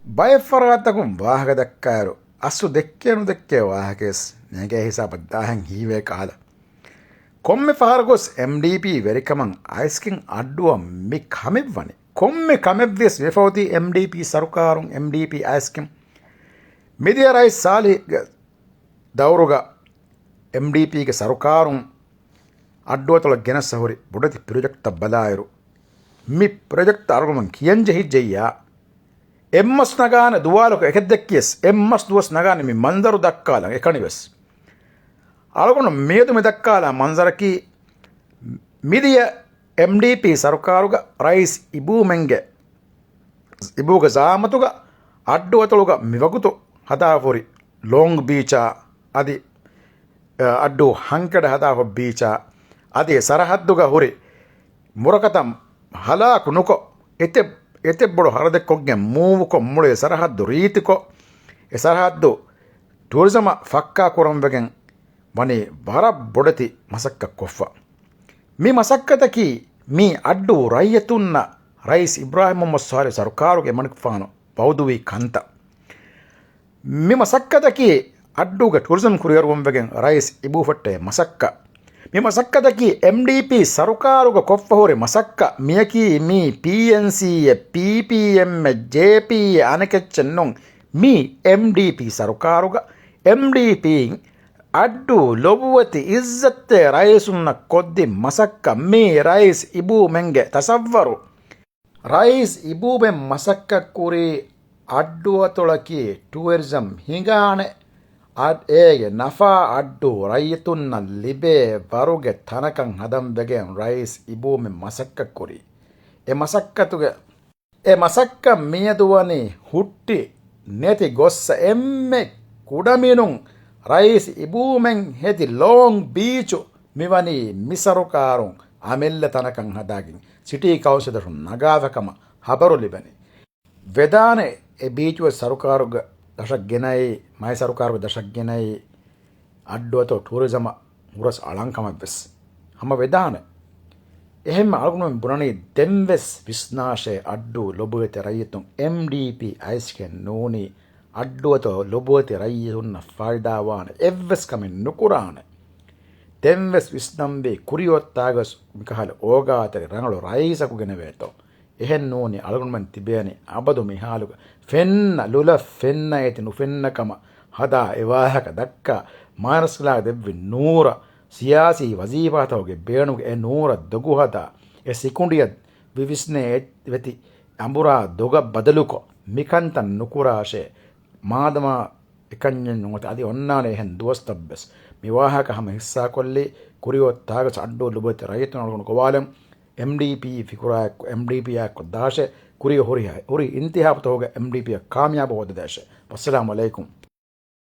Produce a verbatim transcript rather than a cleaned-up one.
ބައެއް ފަރާތްތަކުން ވާހަކަ ދައްކާއިރު، އަސްލު ދެއްކޭ ނުދެއްކޭ ވާހަކަވެސް ނޭނގޭ ހިސާބަށް ދާހެން ހީވޭ ކަހަލަ. ކޮންމެ ފަހަރަކުވެސް އެމްޑީޕީ ވެރިކަމަށް އައިސްގެން އައްޑޫއަށް މި ކަމެއް ވަނީ. ކޮންމެ ކަމެއްވިޔަސް ވެފައޮތީ އެމްޑީޕީ ސަރުކާރުން، އެމްޑީޕީ އައިސްގެން. މިދިޔަ ރައީސް ސާލިހްގެ ދައުރުގަ އެމްޑީޕީގެ ސަރުކާރުން އައްޑުއަތޮޅަށް ގެނައްސަ ހުރި ބޮޑެތި ޕްރޮޖެކްޓްތައް ބަލާއިރު، މި ޕްރޮޖެކްޓްތައް އަޅުގަނޑުމެން ކިޔަން ޖެހިއްޖެއްޔާ، އެއްމަސް ނަގާނެ ދުވާލަކު އެކެއް ދެއްކިޔަސް، އެއްމަސް ދުވަސް ނަގާނެ މި މަންޒަރު ދައްކާލަން އެކަނިވެސް. އަޅުގަނޑު މިއަދު މި ދައްކާލާ މަންޒަރަކީ، މިދިޔަ އެމްޑީޕީ ސަރުކާރުގަ ރައީސް އިބޫމެންގެ، އިބޫގެ ޒައާމަތުގަ އައްޑުއަތޮޅުގަ މިވަގުތު ހަދާފަ ހުރި ލޯންގް ބީޗާ އަދި، އަ، އައްޑޫ ހަންކަޑަ ހަދާފަ ބީޗާ އަދި ސަރަހައްދުގަ ހުރި މުރަކަތައް ހަލާކު ނުކޮށް، އެތެއް، އެތެއް ބޮޑު ހަރަދެއްކޮށްގެން މޫވުކޮށް މުޅި ސަރަހައްދު ރީތިކޮށް، އެ ސަރަހައްދު ޓޫރިޒަމަށް ފައްކާ ކުރަން ވެގެން ވަނީ ވަރަށް ބޮޑެތި މަސައްކަތް ކޮށްފަ. މި މަސައްކަތަކީ މީ އައްޑޫ ރައްޔިތުންނަށް ރައީސް އިބްރާހިމް މުހައްމަދު ސާލިހް ސަރުކާރުގެ އެމަނިކުފާނު ބައުދުވީ ކަންތައް. މި މަސައްކަތަކީ އައްޑޫގެ ޓޫރިޒަމް ކުރިއަރުވުން ވެގެން ރައީސް އިބޫ ފައްޓައި މަސައްކަތް. މި މަސައްކަތަކީ އެމްޑީޕީ ސަރުކާރުގަ ކޮށްފަ ހުރި މަސައްކަތް. މިޔަކީ މީ ޕީއެންސީއެއް، ޕީޕީއެމްއެއް، ޖޭޕީއެއް އަނެކެއްޗެއް ނޫން. މީ އެމްޑީޕީ ސަރުކާރުގަ އެމްޑީޕީން އައްޑޫ ލޮބުވެތި އިއްޒަތްތެރި ރައީސުންނަށް ކޮށްދިން މަސައްކަތް. މީ ރައީސް އިބޫމެންގެ ތަސައްވަރު. ރައީސް އިބޫމެން މަސައްކަތްކުރީ އައްޑުއަތޮޅަކީ ޓޫރިޒަމް ހިނގާނެ، އަ-، އޭގެ ނަފާ އައްޑޫ ރައްޔިތުންނަށް ލިބޭ ވަރުގެ ތަނަކަށް ހަދަން ވެގެން ރައީސް އިބޫމެން މަސައްކަތްކުރީ. އެ މަސައްކަތުގެ، އެ މަސައްކަތް މިއަދު ވަނީ ހުއްޓި ނެތި ގޮއްސަ އެންމެ ކުޑަމިނުން ރައީސް އިބޫމެން ހެދި ލޯންގް ބީޗު މިވަނީ މި ސަރުކާރުން އަމިއްލަ ތަނަކަށް ހަދާގެން ސިޓީ ކައުންސިލަށް ނަގާފަ ކަމަށް ހަބަރު ލިބެނީ. ވެދާނެ އެ ބީޗުވެސް ސަރުކާރުގެ ދަށަށް ގެނައީ، މައި ސަރުކާރުގެ ދަށަށް ގެނައީ އައްޑުއަތޮޅު ޓޫރިޒަމަށް ހުރަސް އަޅަން ކަމަށްވެސް ހަމަ ވެދާނެ. އެހެންމެ އަޅުގަނޑުމެން ބުނަނީ ދެންވެސް ވިސްނާށޭ އައްޑޫ ލޮބުވެތި ރައްޔިތުން އެމްޑީޕީ އައިސްގެން ނޫނީ އައްޑުއަތޮޅު ލޮބުވެތި ރައްޔިތުންނަށް ފައިދާވާނެ އެއްވެސް ކަމެއް ނުކުރާނެ. ދެންވެސް ވިސްނަންވީ ކުރިއޮތްތާގަސް މިކަހަލަ އޯގާތެރި ރަނގަޅު ރައީސަކު ގެނެވޭތޯ. އެހެން ނޫނީ އަޅުގަނޑުމެން ތިބޭނީ އަބަދު މިހާލުގަ ފެންނަ ލުލަށް ފެންނަ އޭތި ނުފެންނަ ކަމަށް ހަދާ އެ ވާހަކަ ދައްކާ، މާނަސްކަލާގަ ދެއްވި ނޫރަށް ސިޔާސީ ވަޒީފާތަކުގެ ބޭނުމުގެ އެ ނޫރަށް ދޮގު ހަދާ، އެ ސިކުނޑިއަށް ވިވިސްނޭ އެ ވެތި އަނބުރާ ދޮގަށް ބަދަލުކޮށް، މިކަންތައް ނުކުރާށޭ. މާދަމާ އެކަންޏެއް ނުވަތަ އަދި އޮންނާނެ އެހެން ދުވަސްތައްވެސް. މި ވާހަކަ ހަމަ ހިއްސާކޮށްލީ ކުރިއޮތްތާގަސް އައްޑޫ ލޮބުވެތި ރައްޔިތުން އަޅުގަނޑު ގޮވާލަން. އެމްޑީޕީ ފިކުރާއެއްކޮށް، އެމްޑީޕީއާއެއްކޮށް ދާށޭ، ކުރިއަށް ހުރި، ހުރި އިންތިހާބުތަކުގަ އެމްޑީޕީއަށް ކާމިޔާބު ހޯދަދޭށޭ. ވައްސަލާމު ޢަލައިކުމް.